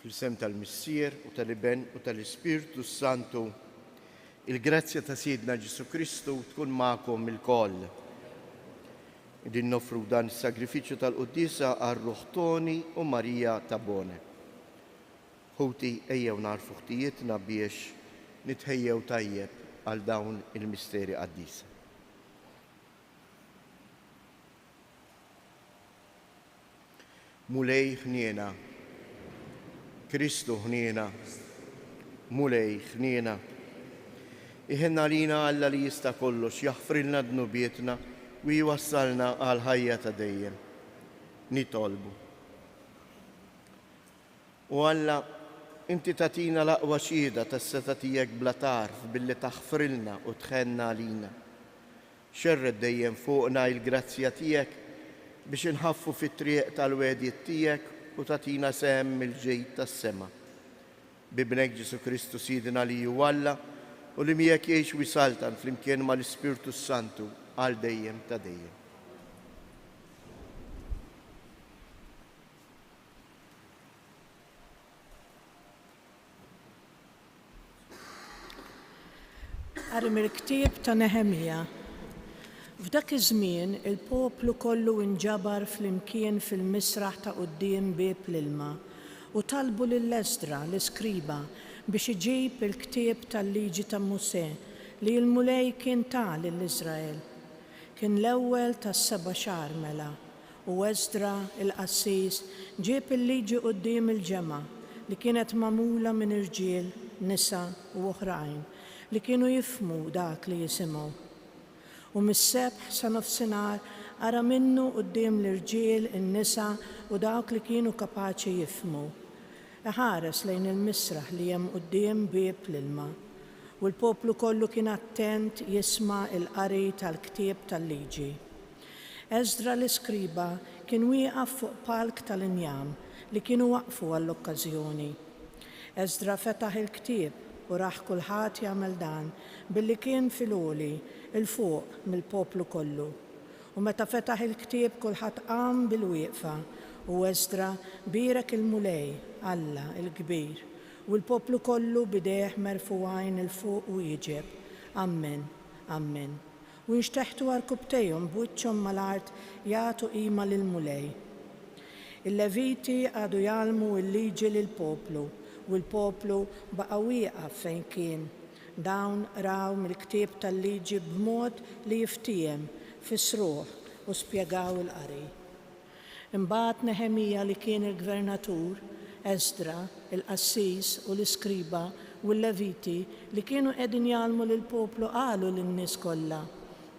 Fl-isem tal-Missier u tal-Iben u tal-Ispirtu s-Santu, il-grazzja ta' Sidna Ġesù Kristu tkun magħkom ilkoll. Qegħdin noffru dan is-sagrifiċċju tal-quddiesa għal ruħ Toni u Maria Tabone. Ħuti ejjew nagħrfu ħtijietna biex nitħejjew tajjeb għal dawn il-misteri qaddisa. Mulej ħniena. Kristu ħniena. Mulej ħniena. Iħenn għalina Alla li jista' kollox, jaħfrilna dnubietna u jwassalna għall-ħajja ta' dejjem. Nitolbu. O Alla, inti tagħtina l-aqwa xhieda tas-setgħa tiegħek bla tarf billi taħfrilna u tħenn għalina. Xerred dejjem fuqna il-grazzja tiegħek biex inħaffu fit-triq tal-wegħdiet tiegħek u tagħtina sehem mill-ġid tas-sema. B'Ibnek Ġesù Kristu Sidna li hu Alla u li miegħek jgħix u jsaltan flimkien mal-Ispirtu s-Santu għal dejjem ta' dejjem. Qari mill-ktieb ta' Neħemija. F'dak iż-żmien il-poplu kollu inġabar flimkien fil-misraħ ta' quddiem Bieb l-Ilma, u talbu lil Esdra, l-iskriba, biex iġib il-ktieb tal-liġi ta' Mosè li l-Mulej kien ta lil Iżrael. Kien l-ewwel tas-seba' xahar mela, U Esdra, il-qassis, ġieb il-Liġi quddiem il-ġemgħa, li kienet magħmula minn irġiel, nisa, u oħrajn, li kienu jifhmu dak li jisimgħu. U mis-sebħ sa nofsinhar qara minnu quddiem l-irġiel, in-nisa, u dawk li kienu kapaċi jifhmu. Iħares lejn il-misraħ li hemm quddiem bieb l-ilma. U l-poplu kollu kien attent jisma' l-qari tal-ktieb tal-Liġi. Esdra l-iskriba kien wieqaf fuq palk tal-injam li kienu waqqfu għall-okkażjoni. Esdra fetaħ il-ktieb u rah kulħadd jagħmel dan billi kien fil-għoli, 'il fuq mill-poplu kollu. U meta fetaħ il-ktieb kulħadd qam bil-wieqfa, u Esdra bierek il-Mulej, Alla, il-kbir. U l-poplu kollu b'idejh merfugħin 'il fuq wieġeb, Ammen, Ammen. U nxteħtu għarkupptejhom b'wiċċhom mal-art jagħtu qima lill-Mulej. Il-Leviti qagħdu jgħallmu l-Liġi lill-poplu, u l-poplu baqa' wieqaf fejn kien. Dawn qraw mill-ktieb tal-Liġi b'mod li jiftiehem, fissruh, u spjegaw il-qari. Imbagħad Neħemija li kien il-gvernatur, Esdra, il-qassis, u l-iskriba, u l-Leviti li kienu qegħdin jgħallmu lill-poplu qalu lin-nies kollha,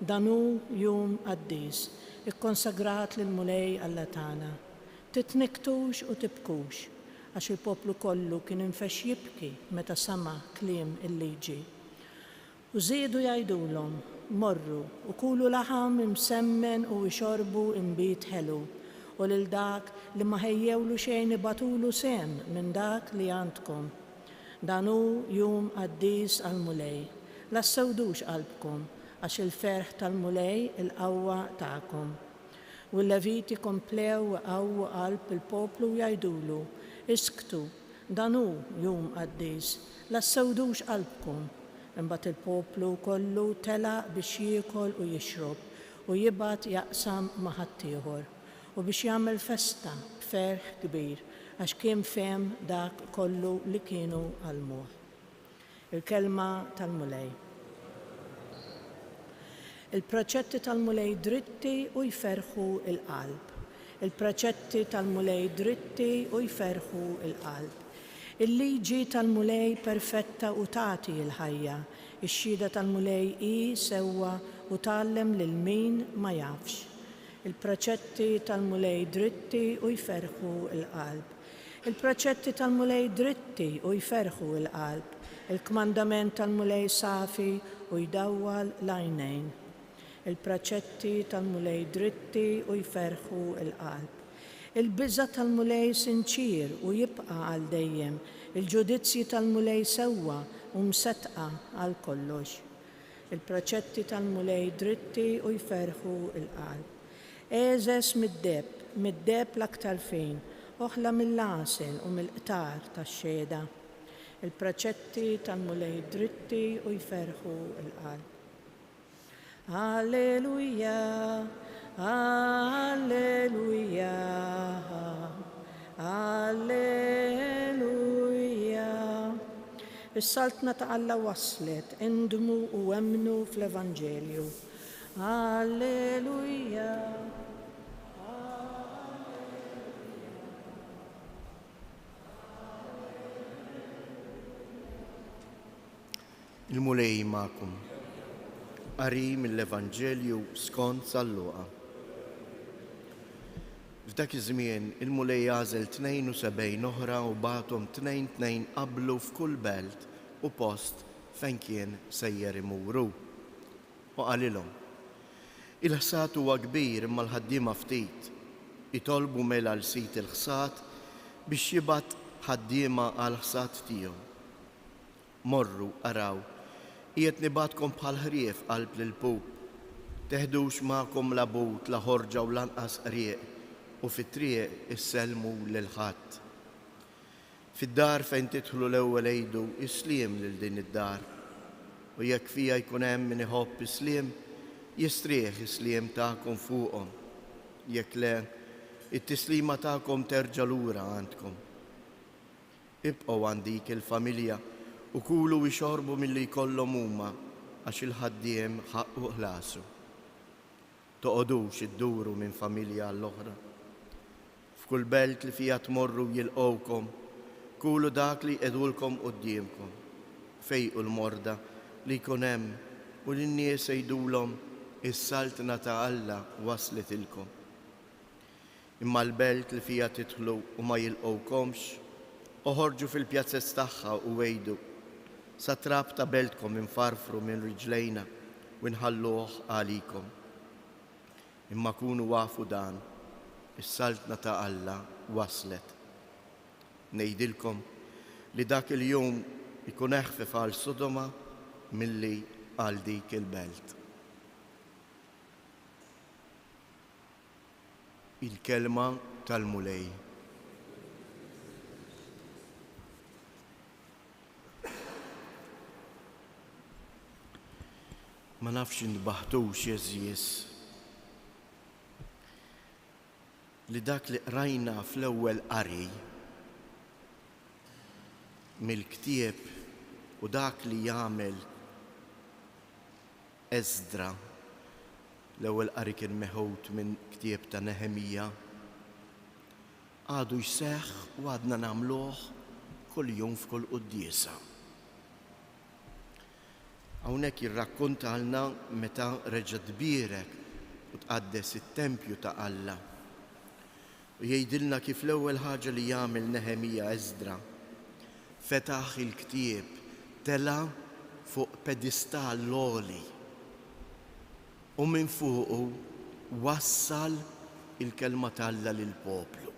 Dan hu jum qaddis, ikkonsagrat lill-Mulej Alla tagħna. Titnikktux u tibkux. Għax il-poplu kollu kien infexx jibki meta sama' kliem il-liġi. U żiedu jgħidulhom, Morru, u kulu laħam imsemmen u ixorbu inbid ħelu, u lil dak li ma ħejjewlu xejn ibagħtulu sehem minn dak li għandkom. Dan hu jum qaddis għall-Mulej. La ssewdux qalbkom, għax il-ferħ tal-Mulej il-qawwa tagħkom. U l-Leviti komplew iqawwu qalb il-poplu u jgħidulu, Isktu, Dan hu jum qaddis, la ssewdux qalbkom. Imbagħad il-poplu kollu telaq biex jiekol u jixrob, u jibgħat jaqsam ma' ħaddieħor, u biex jagħmel festa b'ferħ kbir, għax kien fehem dak kollu li kienu għallmuh. Il-Kelma tal-Mulej. Il-preċetti tal-Mulej dritti u jferrħu l-qalb. Il-preċetti tal-Mulej dritti u jferrħu l-qalb. Il-liġi tal-Mulej perfetta u tagħti l-ħajja. Ix-xhieda tal-Mulej hi sewwa u tgħallem lil min ma jafx. Il-preċetti tal-Mulej dritti u jferrħu l-qalb. Il-preċetti tal-Mulej dritti u jferrħu l-qalb, il-kmandament tal-Mulej safi u jdawwal l-għajnejn. Il-preċetti tal-Mulej dritti u jferrħu l-qalb. Il-biża' tal-Mulej sinċier u jibqa' għal dejjem, il-ġudizzji tal-Mulej sewwa u mseddqa għal kollox. Il-preċetti tal-Mulej dritti u jferrħu l-qalb. Egħżeż mid-deheb, mid-deheb l-aktar fin. Oħla mill-għasel u mill-qtar tax-xehda. Il-preċetti tal-Mulej dritti u jferrħu l-qalb. Alleluja, Alleluja, Alleluja. Is-Saltna ta' Alla waslet, indmu u emmnu fl-Evanġelju. Alleluja, Alleluja. Il-Mulej magħkom. Qari mill-Evanġelju skont San Luqa. F'dak iż-żmien il-Mulej għażel 72 oħra u bagħathom tnejn tnejn qablu f'kull belt u post fejn kien sejjer imur hu. U qalilhom, Il-ħsad huwa kbir imma l-ħaddiema ftit. Itolbu mela 'l Sid il-ħsad biex jibgħat ħaddiema għall-ħsad tiegħu. Morru, araw, qiegħed nibgħatkom bħal ħrief qalb l-ilpup. Teħdux magħkom la but, la ħorġa u lanqas qrieq, u fit-triq issellmu lil ħadd. Fid-dar fejn tidħlu l-ewwel għidu is-sliem lil din id-dar. U jekk fiha jkun hemm min iħobb is-sliem, jistrieħ is-sliem tagħkom fuqhom. Jekk le, it-tislima tagħkom terġa' lura għandkom. Ibqgħu għand dik il-familja u kulu u ixorbu milli jkollhom huma, għax il-ħaddiem ħaqqu ħlasu. Toqogħdux idduru minn familja għall-oħra. F'kull belt li fiha tmorru jilqgħukom, kulu dak li jqegħdulkom quddiemkom. Fejqu l-morda li jkun hemm u lin-nies għidulhom, 'Is-Saltna ta' Alla waslitilkom. Imma l-belt li fiha tidħlu u ma jilqgħukomx, oħorġu fil-pjazez tagħha u għidu, 'Sat-trab ta' beltkom infarfru minn riġlejna u nħalluh għalikom. Imma kunu afu dan, is-Saltna ta' Alla waslet. Ngħidilkom li dak il-jum ikun eħfef għal Sodoma milli għal dik il-belt. Il-Kelma tal-Mulej. Ma nafx intbaħtux għeżież li dak li qrajna fl-ewwel qari mill-ktieb u dak li jagħmel Esdra, l-ewwel qari kien meħud minn ktieb ta' Neħemija, għadu jseħħ u għadna nagħmluh kuljum f'kull quddiesa. Hawnhekk jirrakkontalna meta reġa' tbierek u tqaddes it-tempju ta' Alla. U jgħidilna kif l-ewwel ħaġa li jagħmel Neħemija Esdra, fetaħ il-ktieb, tela' fuq pedestall għoli u minn fuqu wassal il-kelma t'Alla lill-poplu.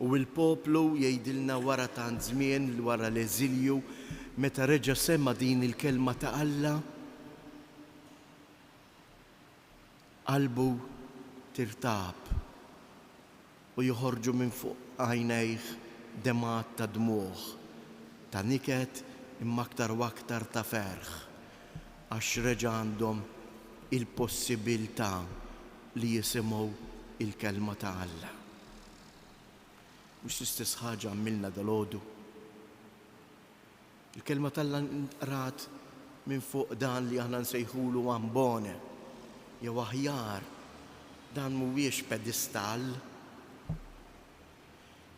U l-poplu jgħidilna wara tant żmien, wara l-eżilju, meta reġa' sema' din il-kelma ta' Alla, Qalbu tirtab u joħorġu minn fuq għajnejh demgħat ta' dmugħ, ta' niket imma aktar u aktar ta' ferħ għax reġa' għandhom il-possibiltà li jisimgħu l-Kelma ta' Alla. Mhux l-istess ħaġa għamilna dalgħodu? Il-Kelma t'Alla nqrat minn fuq dan li aħna nsejħulu ambone, jew aħjar, dan mhuwiex pedestall,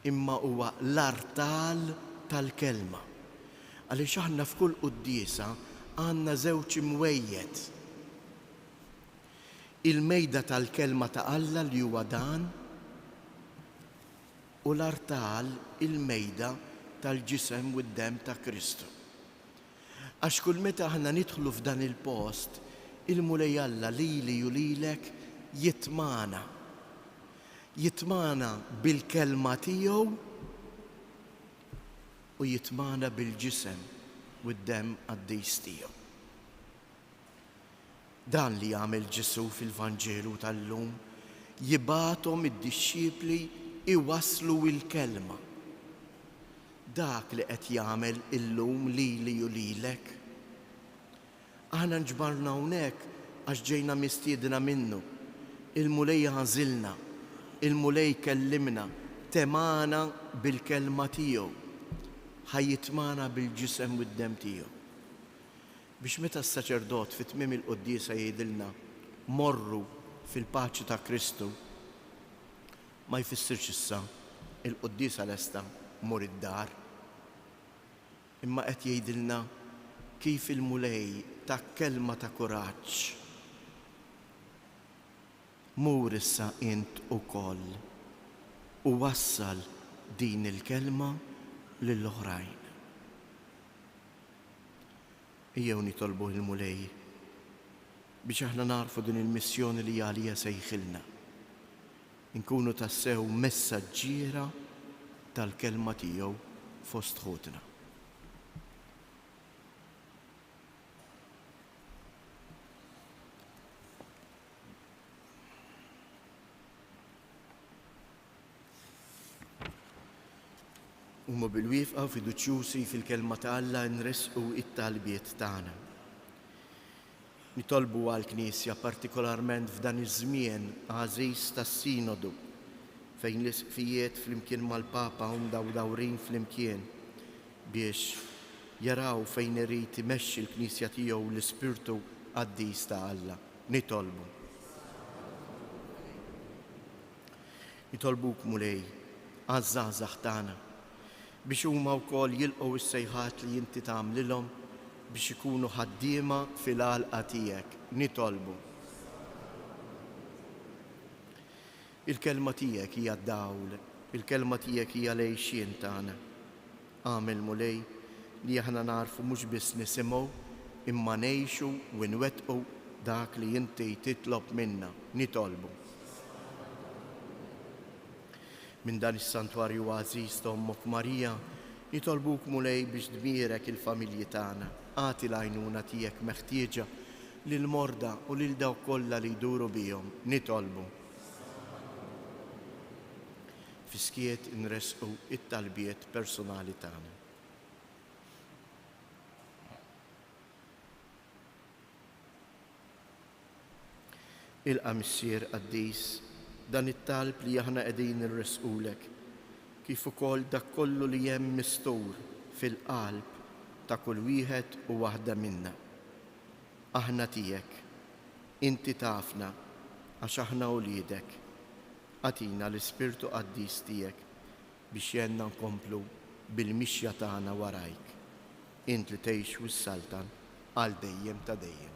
imma huwa l-artal tal-Kelma. Għaliex aħna f'kull quddiesa għandna żewġ imwejjed. Il-mejda tal-Kelma ta' Alla li huwa dan, u l-artal il-mejda tal-ġisem u d-demm ta' Kristu. Għax kull meta aħna nidħlu f'dan il-post, il-Mulej Alla lili u lilek jitmagħna. Jitmagħna bil-kelma tiegħu u jitmagħna bil-ġisem u d-demm qaddis tiegħu. Dan li għamel Ġesù fil-Vanġelu tal-lum. Jibgħathom id-dixxipli jwasslu l-kelma. Dak li qed jagħmel illum lili u lilek. Aħna nġbarna hawnhekk għax ġejna mistiedna minnu. Il-Mulej għażilna, il-Mulej kellimna, temagħna bil-kelma tiegħu, ħa jitmagħna bil-ġisem u d-demm tiegħu. Biex meta s-saċerdot fi tmiem il-quddiesa jgħidilna, Morru fil-paċi ta' Kristu, ma jfissirx issa, il-quddiesa lesta, mur id-dar. Imma qed jgħidilna kif il-Mulej tak kelma ta' kuraġġ. Mur issa int ukoll u wassal din il-kelma lill-oħrajn. Ejjew nitolbu il-Mulej biex aħna nagħrfu din il-missjoni li għaliha sejħilna. Inkunu tassew messaġġiera tal-Kelma tiegħu fost ħutna. Qumu bil-wieqfa u fiduċjużi fil-Kelma ta' Alla nressqu t-talbiet tagħna. Nitolbu għall-Knisja partikolarment f'dan iż-żmien għażiż tas-Sinodu, fejn l-Isqfijiet flimkien mal-Papa hum dawdawrin flimkien biex jaraw fejn irid imexxi l-Knisja tiegħu l-Ispirtu Qaddis ta' Alla. Nitolbu. Nitolbuk, Mulej, għaż-żgħażagħ tagħna, biex huma wkoll jilqgħu s-sejħat li inti tagħmlilhom biex ikunu ħaddiema fil-għalqa tiegħek. Nitolbu. Il-kelma tiegħek hija d-dawl, il-kelma tiegħek hija l-għixien tagħna. Agħmel, Mulej, li aħna nagħrfu mhux biss nisimgħu, imma ngħixu u nwettqu dak li inti titlob minna. Nitolbu. Minn dan is-santwarju għażiż ta' Ommok Marija, nitolbuk, Mulej, biex tbierek il-familji tagħna. Agħti l-għajnuna tiegħek meħtieġa lill-morda u lil dawk kollha li jduru bihom. Nitolbu. Fis-skiet inressqu t-talbiet personali tagħna. Ilqa' Missier Qaddis dan it-talb li aħna qegħdin inressqulek, kif ukoll dak kollu li hemm mistur fil-qalb ta' kull wieħed u waħda minna. Aħna tiegħek. Inti tafna għax aħna uliedek. Agħtina l-Ispirtu Qaddis tiegħek biex jgħinna nkomplu bil-mixja tagħna warajk, int li tgħix u ssaltan għal dejjem ta' dejjem.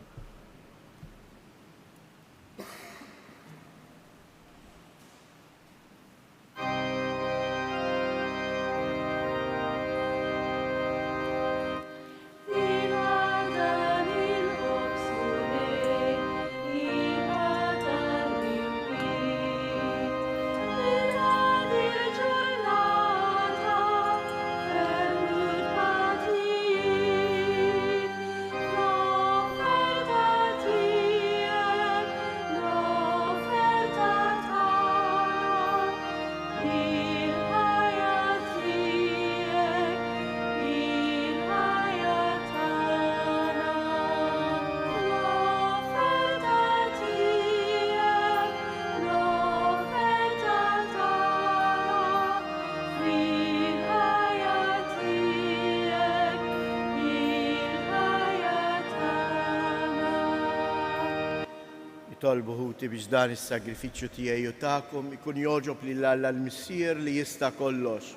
Itolbu ħuti biex dan is-sagrifiċċju tiegħi u tagħkom ikun jogħġob lil Alla l-Missier li jista' kollox.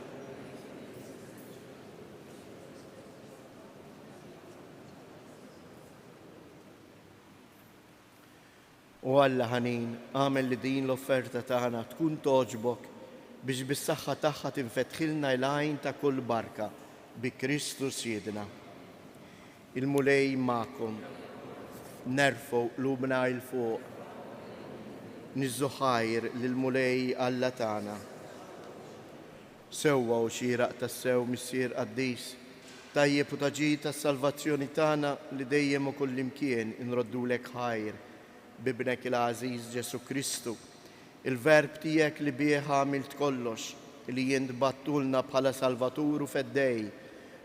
O Alla ħanin, agħmel li din l-offerta tagħna tkun togħġbok biex bis-saħħa tagħha tinfetħilna l-għajn ta' kull barka, bi Kristu Sidna. Il-Mulej magħkom. Nerfgħu qlubna 'l fuq. Niżżu ħajr lill-Mulej Alla tagħna. Sewwa u xieraq tassew, Missier qaddis, tajjeb u ta' ġid għas-salvazzjoni tagħna li dejjem u kullimkien inroddulek ħajr b'Ibnek il-għażiż Ġesù Kristu. Il-Verb tiegħek li bih għamilt kollox, li int bgħattulna bħala Salvatur u Feddej,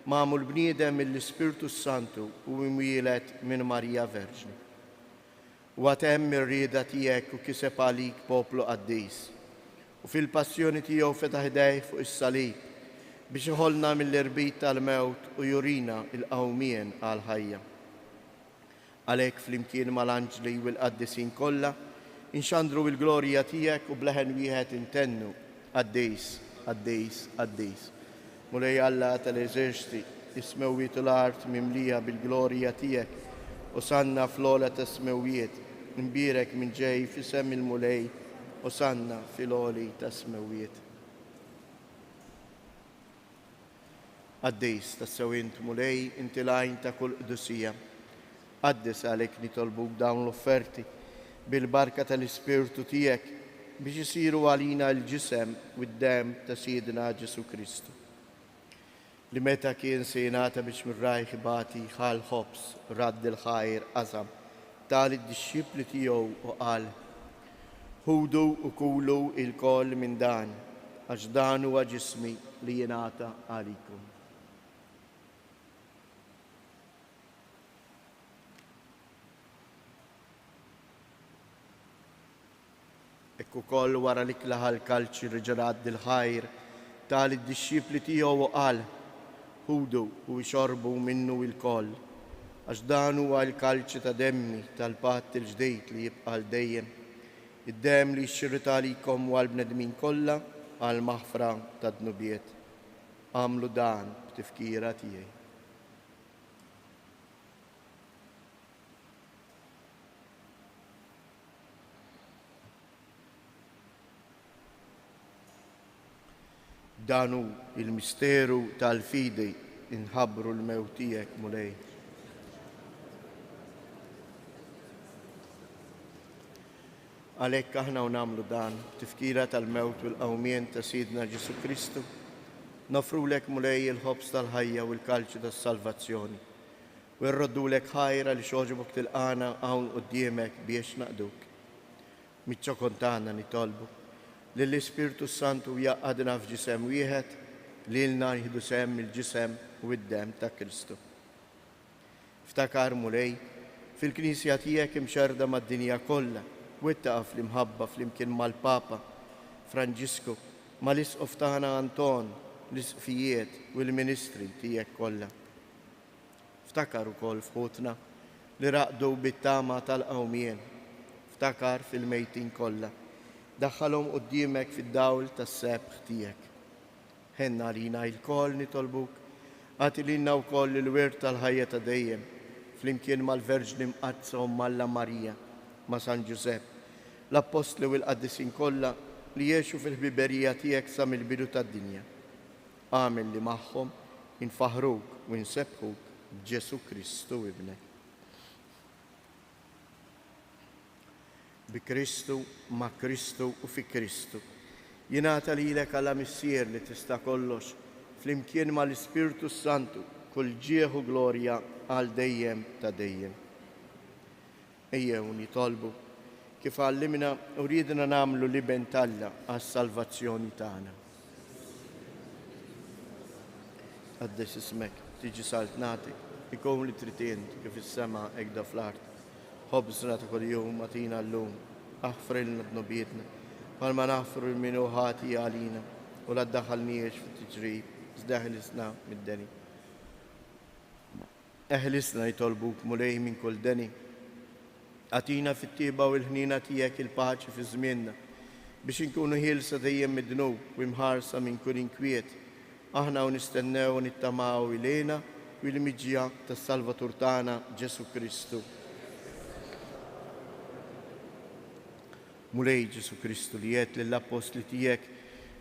magħmul bniedem mill-Ispirtu s-Santu u imwieled minn Marija Verġni. Huwa temm ir-rieda tiegħek u kiseb għalik poplu qaddis. U fil-passjoni tiegħu fetaħ idejh fuq is-salib biex iħollna mill-irbit tal-mewt u jurina l-qawmien għall-ħajja. Għalhekk flimkien mal-anġli u l-qaddisin kollha, inxandru l-glorja tiegħek u b'leħen wieħed intennu, Qaddis, qaddis, qaddis, Mulej Alla tal-eżerċti, is-smewwiet u l-art mimlija bil-glorja tiegħek. Osanna fl-ogħla tas-smewwiet, imbierek min ġej f'isem il-Mulej, Osanna fil-għoli tas-smewwiet. Qaddis, tassew int, Mulej, inti l-għajn ta' kull qdusija. Qaddes għalhekk nitolbuk dawn l-offerti bil-barka tal-Ispirtu tiegħek biex isiru għalina l-ġisem u d-demm ta' Sidna Ġesù Kristu, li meta kien se jingħata biex minn rajh ibati ħa l-ħobż, radd il-ħajr, qasam, ta lid-dixxipli tiegħu u qal, Ħudu u kulu ilkoll minn dan, għax dan huwa ġismi li jingħata għalikom. Hekk ukoll wara l-ikla ħa l-kalċi reġa' radd il-ħajr, ta lid-dixxipli tiegħu u qal, Ħudu u ixorbu minnu ilkoll, għax dan huwa l-kalċi ta' demmi tal-patt il-ġdid li jibqa' għal dejjem, id-demm li jxirrid għalikom u għall-bnedmin kollha għall-maħfra tad-dnubiet. Agħmlu dan b'tifkira tiegħi. Dan hu l-misteru tal-fidi, inħabbru l-mewt tiegħek, Mulej. Għalhekk aħna u nagħmlu dan, b'tifkira tal-mewt u l-qawmien ta' Sidna Ġesù Kristu, noffrulek, Mulej, il-ħobż tal-ħajja u l-kalċi tas-salvazzjoni, u rroddulek ħajr għaliex għoġbok tilqagħna hawn quddiemek biex naqduk. Miċ-ċokon tagħna nitolbu li l-Ispirtu s-Santu jgħaqqadna f'ġisem wieħed, lilna nieħdu sehem mill-ġisem u d-demm ta' Kristu. Ftakar, Mulej, fil-Knisja tiegħek imxerrda mad-dinja kollha, wettaqha fl-imħabba flimkien mal-Papa Franġisku, mal-Isqof tagħna Anton, l-Isqfijiet u l-ministri tiegħek kollha. Ftakar ukoll f'ħutna li raqdu bit-tama tal-qawmien. Ftakar fil-mejtin kollha. Daħħalhom quddiemek fid-dawl tas-sebħ tiegħek. Ħenn għalina ilkoll, nitolbuk, agħti lilna wkoll il-wirt tal-ħajja ta' dejjem, flimkien mal-Verġni Mqaddsa Omm Alla Marija, ma' San Ġużepp, l-Appostli u l-qaddisin kollha li għexu fil-ħbiberija tiegħek sa mill-bidu tad-dinja. Agħmel li magħhom infaħħruk u nsebbħuk b'Ġesù Kristu Ibnek. Bi Kristu, ma' Kristu u fi Kristu, jingħata lilek Alla Missier li tista' kollox, flimkien mal-Ispirtu s-Santu, kull ġieħ u glorja għal dejjem ta' dejjem. Ejjew nitolbu, kif għallimna u riedna nagħmlu l-Iben t'Alla għas-salvazzjoni tagħna. Tqaddes ismek, tiġi saltnatek, ikun li trid int kif fis-sema hekk da fl-art. Ħobżna ta' kuljum agħtina llum, aħfrilna dnubietna, bħalma naħfru lil min hu ħati għalina, u la ddaħħalniex fit-tiġrib, iżda eħlisna mid-deni. Eħlisna nitolbuk, Mulej, minn kull deni. Agħtina fit-tjieba u l-ħniena tiegħek il-paċi fi żmienna, biex inkunu ħielsa dejjem mid-dnub u imħarsa minn kull inkwiet, aħna u nistennew u nittamaw il-hena u l-miġja tas-Salvatur tagħna Ġesù Kristu. Mulej Ġesù Kristu li għedt lill-appostli tiegħek,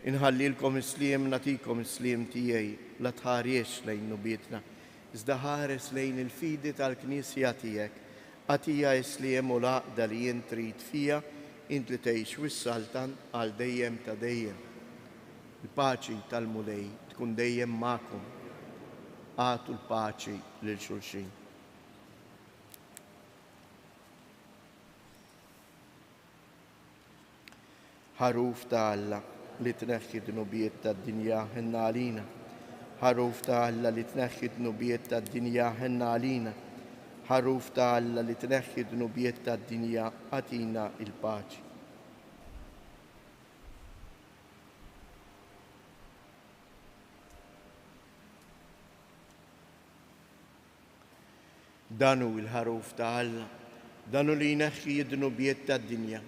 Inħallilkom is-sliem, nagħtikom is-sliem tiegħi, la tħarisx lejn dnubietna, Iżda ħares lejn il-fidi tal-Knisja tiegħek, agħtiha s-sliem u l-għaqda li int trid fiha, int li tgħix u ssaltan għal dejjem ta' dejjem. Il-paċi tal-Mulej tkun dejjem magħkom. Agħtu l-paċi lil xulxin. Ħaruf ta' Alla, li tneħħi d-dnubiet tad-dinja, ħenna għalina. Ħaruf ta' Alla li tneħħi d-dnubiet tad-dinja, ħenna għalina. Ħaruf ta' Alla li tneħħi d-dnubiet tad-dinja, agħtina l-paċi. Dan hu l-Ħaruf ta' Alla, dan hu li jneħħi d-dnubiet tad-dinja.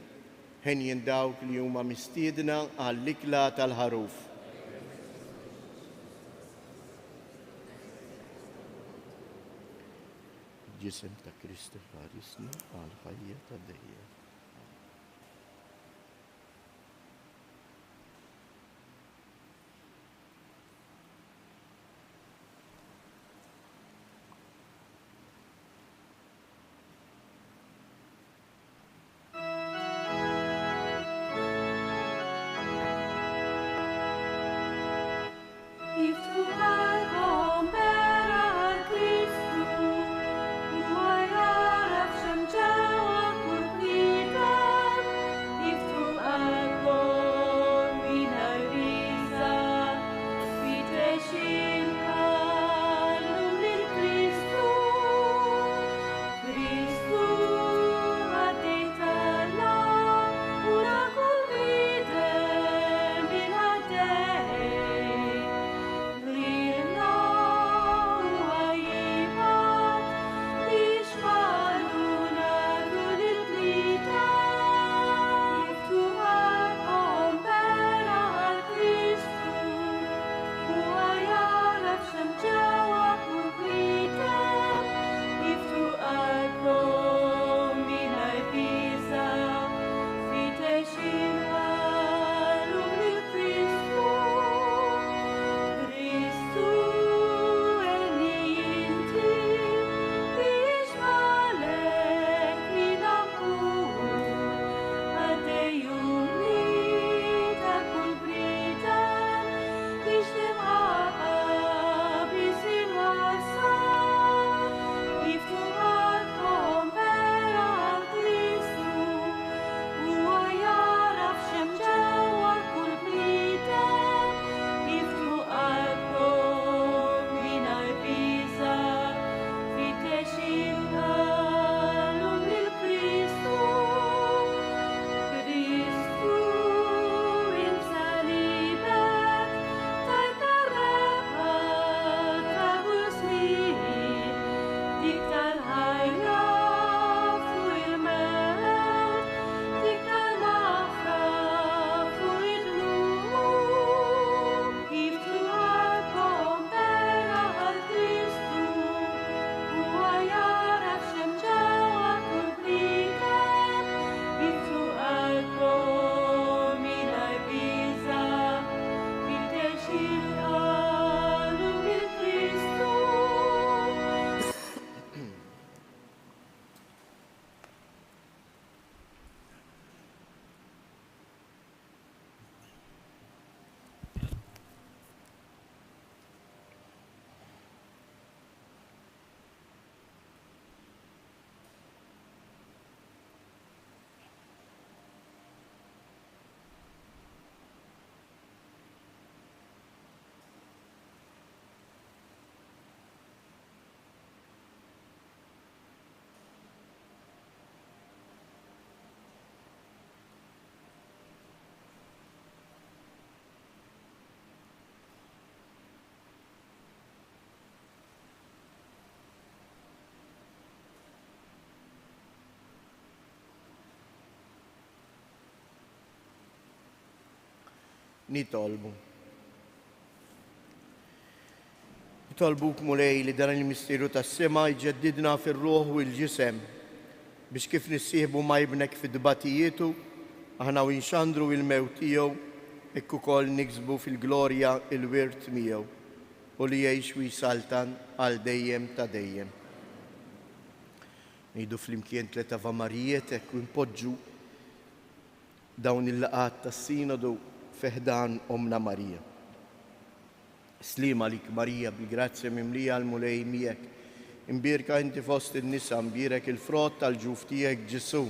Henjin dawk li huma mistiedna għall-ikla tal-Ħaruf. Il-ġisem ta' Kristu ħarisna għall-ħajja ta' dejjem. Jiftħu qalbhom bera għal Kristu, huwa jagħraf x'hemm ġewwa kull bniedem. Jiftħu qalbhom mingħajr biża', fittex il-ħallu lil Kristu. Kristu qaddej t'Alla u ta' kull bniedem il-qaddej. Lilna huwa jibgħat biex bħalu nagħtu lill-bniedem. Jiftħu qalbhom bera għal Kristu, huwa jagħraf x'hemm ġewwa kull bniedem. Jiftħu qalbhom mingħajr biża', fittex il-ħallu lil Kristu. Kristu għenni inti biex bħalek jiena nkun, qaddej umli ta' kull bniedem biex l-imħabba biss inwassal. Jiftħu qalbhom bera għal Kristu, huwa jagħraf x'hemm ġewwa kull bniedem. Jiftħu qalbhom mingħajr biża', fittex il-ħallu lil Kristu. Kristu int salibek tajtna rebħa ta' kull żmien, dik tal-ħajja fuq il-mewt, dik tal-maħfra fuq id-dnub. Jiftħu qalbhom bera għal Kristu, huwa jagħraf x'hemm ġewwa kull bniedem. Jiftħu qalbhom mingħajr biża', fittex il-ħallu lil Kristu. Nitolbu. Nitolbuk Mulej li dan il-misteru tas-sema jġeddidna fir-ruħ u l-ġisem biex kif nissieħbu ma' ibnek fi tbatijietu, aħna u nxandru il-mewt tiegħu, hekk ukoll niksbu fil-glorja il-wirt miegħu u li jgħix u jsaltan għal dejjem ta' dejjem. Ngħidu flimkien tliet Ave Marijiet hekk u npoġġu dawn il-laqgħat tas-Sinodu fi ħdan Ommna Marija. Sliem għalik Marija, bil-grazzja mimlija l-Mulej miegħek. Imbierka inti fost in-nisa, mbierek il-frott tal-ġuf tiegħek Ġesù.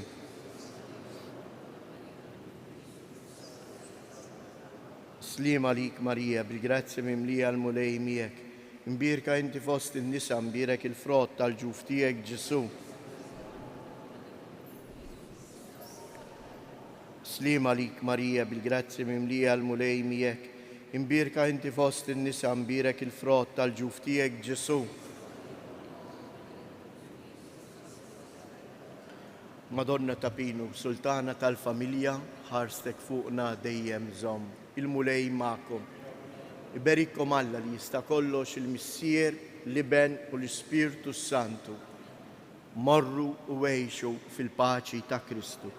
Sliem għalik Marija, bil-grazzja mimlija l-Mulej miegħek. Imbierka inti fost in-nisa, mbierek il-frott tal-ġuf tiegħek Ġesù. Sliem għalik Marija, bil-grazzja mimlija l-Mulej miegħek. Imbierka inti fost in-nisa, mbierek il-frott tal-ġuf tiegħek Ġesù. Madonna ta' Pinu, Sultana tal-familja, ħarstek fuqna dejjem żomm. Il-Mulej magħkom. Iberikkom Alla li jista' kollox il-Missier, l-Iben u l-Ispirtu s-Santu. Morru u għixu fil-paċi ta' Kristu.